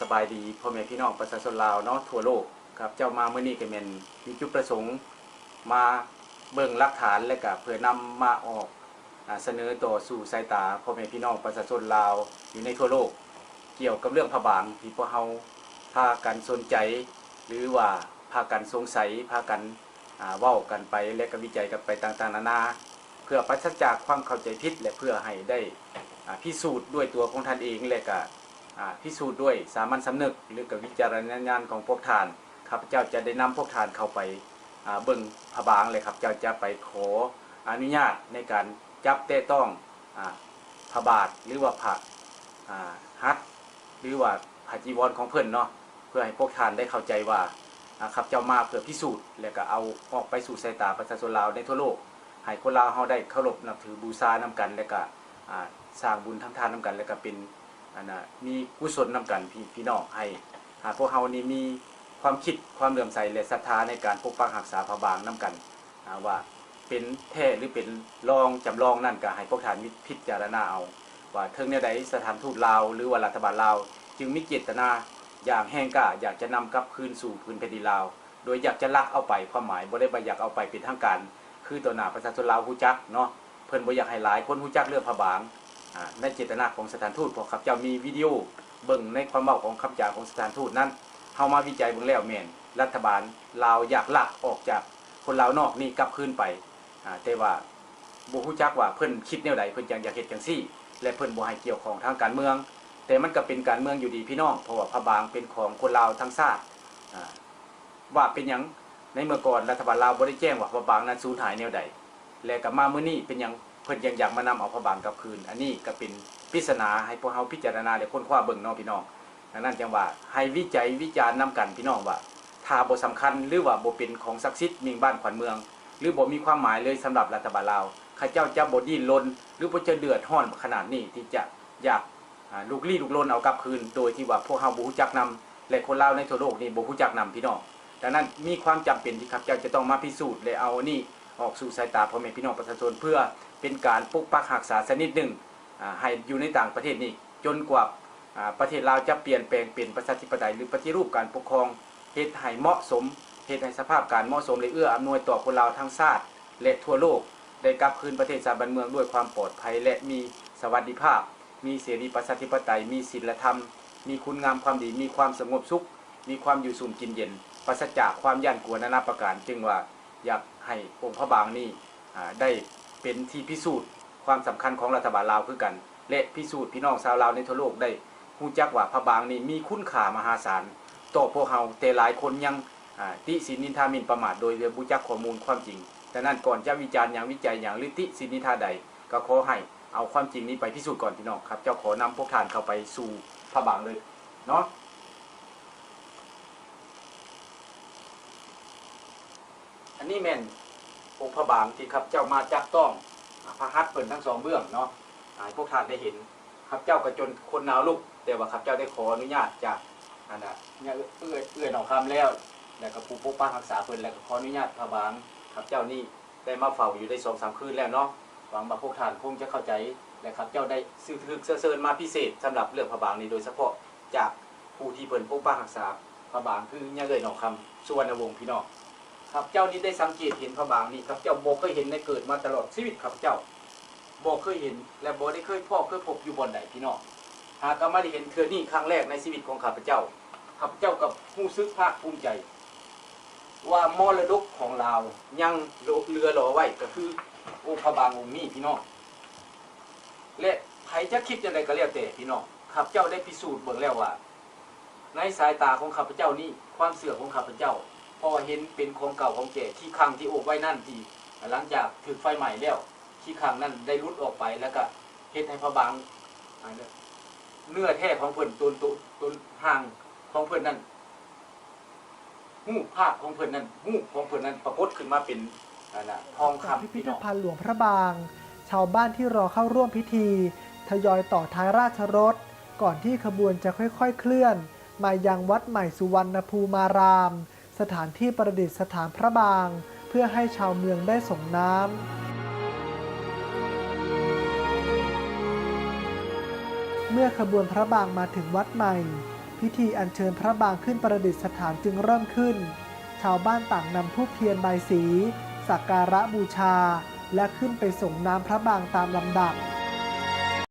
ສະບາຍດີພໍ່ແມ່ພີ່ນ້ອງປະຊາຊົນລາວເນາະ ທົ່ວໂລກ. ຂ້າພະເຈົ້າມາມື້ນີ້ກໍແມ່ນມີຈຸດປະສົງມາເບິ່ງຫຼັກຖານ ແລະກະເພື່ອນຳມາອອກ ອາ ສະເໜີຕໍ່ສູ່ສາຍຕາພໍ່ແມ່ພີ່ນ້ອງປະຊາຊົນລາວຢູ່ໃນທົ່ວໂລກ ກ່ຽວກັບເລື່ອງພະບາງທີ່ພວກເຮົາພາກັນສົນໃຈ ຫຼືວ່າພາກັນສົງໄສ ພາກັນ ອາ ເວົ້າກັນໄປ ແລະກໍວິໄຈກັນໄປຕ່າງໆນານາ ເພື່ອປາສະຈາກຄວາມເຂົ້າໃຈຜິດ ແລະເພື່ອໃຫ້ໄດ້ ອາ ພິສູດດ້ວຍຕົວຂອງທ່ານເອງ ແລະກະ ອາ ພິສູດດ້ວຍສາມັນສຳນຶກ ຫຼືກະວິຈາລະນະຍານຂອງພວກທ່ານ. ຂ້າພະເຈົ້າຈະໄດ້ນຳພວກທ່ານເຂົ້າໄປ ອາ ເບິ່ງພະບາງ ແລະຂ້າພະເຈົ້າຈະໄປຂໍອະນຸຍາດໃນການຈັບແຕະຕ້ອງ ອາ ພະບາດ ຫຼືວ່າພະ ອາ ຫັດ ຫຼືວ່າພະຈີວອນຂອງເພິ່ນເນາະ ເພື່ອໃຫ້ພວກທ່ານໄດ້ເຂົ້າໃຈວ່າ ອາ ຂ້າພະເຈົ້າມາເພື່ອພິສູດ ແລະກະເອົາອອກໄປສູ່ສາຍຕາປະຊາຊົນລາວໃນທົ່ວໂລກ ໃຫ້ຄົນລາວເຮົາໄດ້ເຄົາລົບນັບຖືບູຊານຳກັນ ແລະກະ ອາ ສ້າງບຸນທຳທານນຳກັນ ແລະກະເປັນ ອັນນ່າ ມີກຸສົນນຳກັນ ພີ່ ພີ່ນ້ອງ ໃຫ້ ອາ ພວກເຮົານີ້ມີຄວາມຄິດ ຄວາມເຫຼື້ອມໃສ ແລະສັດທາໃນການປົກປັກຮັກສາພະບາງນຳກັນ ອາ ວ່າເປັນແທ້ ຫຼືເປັນລອງ ຈຳລອງນັ້ນ ກະໃຫ້ພວກທ່ານວິ ພິຈາລະນາເອົາ ວ່າເຖິງແນວໃດສະຖານທູດລາວ ຫຼືວ່າລັດຖະບານລາວ ຈຶ່ງມີເຈດຕະນາຢ່າງແຮງກ້າ ຢາກຈະນຳກັບຄືນສູ່ພື້ນແຜ່ນດິນລາວ ໂດຍຢາກຈະລັກເອົາໄປ. ຄວາມໝາຍບໍ່ໄດ້ວ່າຢາກເອົາໄປເປັນທາງການ ຄືຕໍ່ໜ້າປະຊາຊົນລາວຮູ້ຈັກເນາະ ເພິ່ນບໍ່ຢາກໃຫ້ຫຼາຍຄົນຮູ້ຈັກເລື່ອງພະບາງ ອາ ໃນເຈດຕະນາຂອງສະຖານທູດ ເພາະຂ້າພະເຈົ້າມີວິດີໂອເບິ່ງໃນຄວາມເວົ້າຂອງຄຳຈາຂອງສະຖານທູດນັ້ນ ເຮົາມາວິໄຈເບິ່ງແລ້ວແມ່ນລັດຖະບານລາວຢາກລັກອອກຈາກຄົນລາວນອກນີ້ກັບຄືນໄປ ອາ ແຕ່ວ່າບໍ່ຮູ້ຈັກວ່າເພິ່ນຄິດແນວໃດ ເພິ່ນຈັ່ງຢາກເຮັດຈັ່ງຊີ້ ແລະເພິ່ນບໍ່ໃຫ້ກ່ຽວຂ້ອງທາງການເມືອງ. ແຕ່ມັນກໍເປັນການເມືອງຢູ່ດີພີ່ນ້ອງ ເພາະວ່າພະບາງເປັນຂອງຄົນລາວທັງຊາດ ອາ ວ່າເປັນຫຍັງໃນເມື່ອກ່ອນລັດຖະບານລາວບໍ່ໄດ້ແຈ້ງວ່າພະບາງນັ້ນສູນຫາຍແນວໃດ ແລະກໍມາມື້ນີ້ເປັນຫຍັງເພິ່ນຍັງຢາກມານຳເອົາພະບາງກັບຄືນ. ອັນນີ້ກໍເປັນປິດສະໜາໃຫ້ພວກເຮົາພິຈາລະນາ ແລະ ຄົ້ນຄວ້າເບິ່ງເນາະພີ່ນ້ອງ. ດັ່ງນັ້ນຈັ່ງວ່າໃຫ້ວິໄຈວິຈານນຳກັນພີ່ນ້ອງວ່າ ຖ້າບໍ່ສຳຄັນ ຫຼືວ່າບໍ່ເປັນຂອງສັກສິດມິ່ງບ້ານຂວັນເມືອງ ຫຼືບໍ່ມີຄວາມໝາຍເລີຍສຳລັບລັດຖະບານລາວ ເຂົາເຈົ້າຈະບໍ່ດີ້ນລົນ ຫຼືບໍ່ຈະເດືອດຮ້ອນຂະໜາດນີ້ທີ່ຈະຢາກ ອາ ລຸກລີ້ລຸກລົນເອົາກັບຄືນ ໂດຍທີ່ວ່າພວກເຮົາບໍ່ຮູ້ຈັກນຳ ແລະ ຄົນລາວໃນທົ່ວໂລກນີ້ບໍ່ຮູ້ຈັກນຳພີ່ນ້ອງ. ດັ່ງນັ້ນ ມີຄວາມຈຳເປັນທີ່ຂ້າພະເຈົ້າຈະຕ້ອງມາພິສູດ ແລະ ເອົາອັນນີ້ອອກສູ່ສາຍຕາພໍ່ແມ່ພີ່ນ້ອງປະຊາຊົນ ເພື່ອເປັນການປົກປັກຮັກສາຊະນິດໜຶ່ງ ອາ ໃຫ້ຢູ່ໃນຕ່າງປະເທດນີ້ ຈົນກວ່າ ອາ ປະເທດລາວຈະປ່ຽນແປງເປັນປະຊາທິປະໄຕ ຫຼື ປະຕິຮູບການປົກຄອງ ເຮັດໃຫ້ເໝາະສົມ ເຮັດໃຫ້ສະພາບການເໝາະສົມ ແລະ ເອື້ອອຳນວຍຕໍ່ຄົນລາວທັງຊາດ ແລະ ທົ່ວໂລກ ໄດ້ກັບຄືນປະເທດຊາດບ້ານເມືອງດ້ວຍຄວາມປອດໄພ ແລະ ມີສະຫວັດດີພາບ, ມີເສລີປະຊາທິປະໄຕ, ມີສິນລະທຳ, ມີຄຸນງາມຄວາມດີ, ມີຄວາມສະຫງົບສຸກ, ມີຄວາມຢູ່ສຸມກິນເຢັນ, ປາສະຈາກຄວາມຢ້ານກົວນານາປະການ, ຈຶ່ງວ່າຢາກໃຫ້ອົງພະບາງນີ້ ອາ ໄດ້ເປັນທີ່ພິສູດຄວາມສຳຄັນຂອງລັດຖະບານລາວຄືກັນ ແລະ ພິສູດພີ່ນ້ອງຊາວລາວໃນທົ່ວໂລກໄດ້ຮູ້ຈັກວ່າພະບາງນີ້ມີຄຸນຄ່າມະຫາສານຕໍ່ພວກເຮົາ, ແຕ່ຫຼາຍຄົນຍັງ ອາ ຕິສິນນິນທາໝິ່ນປະໝາດໂດຍບໍ່ຮູ້ຈັກຂໍ້ມູນຄວາມຈິງ. ດັ່ງນັ້ນ ກ່ອນຈະວິຈານຫຍັງ, ວິໄຈຫຍັງ ຫຼື ຕິສິນນິນທາໃດ, ກໍຂໍໃຫ້ເອົາຄວາມຈິງນີ້ໄປພິສູດກ່ອນພີ່ນ້ອງ. ຂ້າພະເຈົ້າຂໍນຳພວກທ່ານເຂົ້າໄປສູ່ພະບາງເລີຍເນາະ. ອັນນີ້ແມ່ນອົງພະບາງທີ່ຂ້າພະເຈົ້າມາຈັບຕ້ອງ ອາ ພະຫັດເພິ່ນທັງສອງເບື້ອງເນາະ ໃຫ້ພວກທ່ານໄດ້ເຫັນ. ຂ້າພະເຈົ້າກໍຈົນຄົນໜາວລຸກ, ແຕ່ວ່າຂ້າພະເຈົ້າໄດ້ຂໍອະນຸຍາດຈາກ ອັນນ່າ ເອື້ອຍ ເອື້ອຍໜອງຄຳແລ້ວ ແລ້ວກໍຜູ້ປົກປັກຮັກສາເພິ່ນ, ແລ້ວກໍຂໍອະນຸຍາດພະບາງ ຂ້າພະເຈົ້ານີ້ໄດ້ມາເຝົ້າຢູ່ໄດ້ສອງສາມຄືນແລ້ວເນາະ. ຫວັງວ່າພວກທ່ານຄົງຈະເຂົ້າໃຈ ແລະ ຂ້າພະເຈົ້າໄດ້ຖືກເຊື້ອເຊີນມາພິເສດສຳລັບເລື່ອງພະບາງນີ້ໂດຍສະເພາະ ຈາກຜູ້ທີ່ເພິ່ນປົກປັກຮັກສາພະບາງ ຄືຍາເອື້ອຍໜອງຄຳ ສຸວັນນະວົງ ພີ່ນ້ອງ. ຂ້າພະເຈົ້ານີ້ໄດ້ສັງເກດເຫັນພະບາງນີ້ ຂ້າພະເຈົ້າບໍ່ເຄີຍເຫັນໃນເກີດມາຕະຫຼອດຊີວິດຂ້າພະເຈົ້າ ບໍ່ເຄີຍເຫັນ ແລະ ບໍ່ໄດ້ເຄີຍພໍ້ເຄີຍພົບຢູ່ບ່ອນໃດ ພີ່ນ້ອງ. ຫາກະມາໄດ້ເຫັນເທື່ອນີ້ຄັ້ງແລກໃນຊີວິດຂອງຂ້າພະເຈົ້າ. ຂ້າພະເຈົ້າກໍຮູ້ສຶກພາກພູມໃຈວ່າມໍລະດົກຂອງລາວຍັງເຫຼືອລໍໄວ້ ກໍຄືອົງພະບາງອົງນີ້ ພີ່ນ້ອງ. ແລະ ໃຜຈະຄິດຈັ່ງໃດກໍແລ້ວແຕ່ ພີ່ນ້ອງ, ຂ້າພະເຈົ້າໄດ້ພິສູດເບິ່ງແລ້ວວ່າ ໃນສາຍຕາຂອງຂ້າພະເຈົ້ານີ້ ຄວາມເຊື່ອຂອງຂ້າພະເຈົ້າ ເພາະວ່າເຫັນເປັນຂອງເກົ່າຂອງແກ່ ຂີ້ຄັ່ງທີ່ໂອບໄວ້ນັ້ນ ທີ່ຫຼັງຈາກຖືກໄຟໄໝ້ແລ້ວ ຂີ້ຄັ່ງນັ້ນໄດ້ຫຼຸດອອກໄປ ແລ້ວກະເຮັດໃຫ້ພະບາງ ອາ ເນື້ອແທ້ຂອງເພິ່ນ ຕົນ ຕົນ ຕົນຮ່າງຂອງເພິ່ນນັ້ນ ຮູບພາບຂອງເພິ່ນນັ້ນ ຮູບຂອງເພິ່ນນັ້ນປາກົດຂຶ້ນມາເປັນ ອັນນ່າ ທອງຄຳ ຈາກພິພິທະພັນຫຼວງພະບາງ, ຊາວບ້ານທີ່ລໍເຂົ້າຮ່ວມພິທີທະຍອຍຕໍ່ທ້າຍລາຊະລົດ ກ່ອນທີ່ຂະບວນຈະຄ່ອຍໆເຄື່ອນມາຍັງວັດໃໝ່ສຸວັນນະພູມາລາມ, ສະຖານທີ່ປະດິດສະຖານພະບາງ ເພື່ອໃຫ້ຊາວເມືອງໄດ້ສົງນ້ຳ. ເມື່ອຂະບວນພະບາງມາເຖິງວັດໃໝ່, ພິທີອັນເຊີນພະບາງຂຶ້ນປະດິດສະຖານຈຶ່ງເລີ່ມຂຶ້ນ. ຊາວບ້ານຕ່າງນຳທູບທຽນບາຍສີ ສັກກາລະບູຊາ ແລະ ຂຶ້ນໄປສົງນ້ຳພະບາງຕາມລຳດັບ.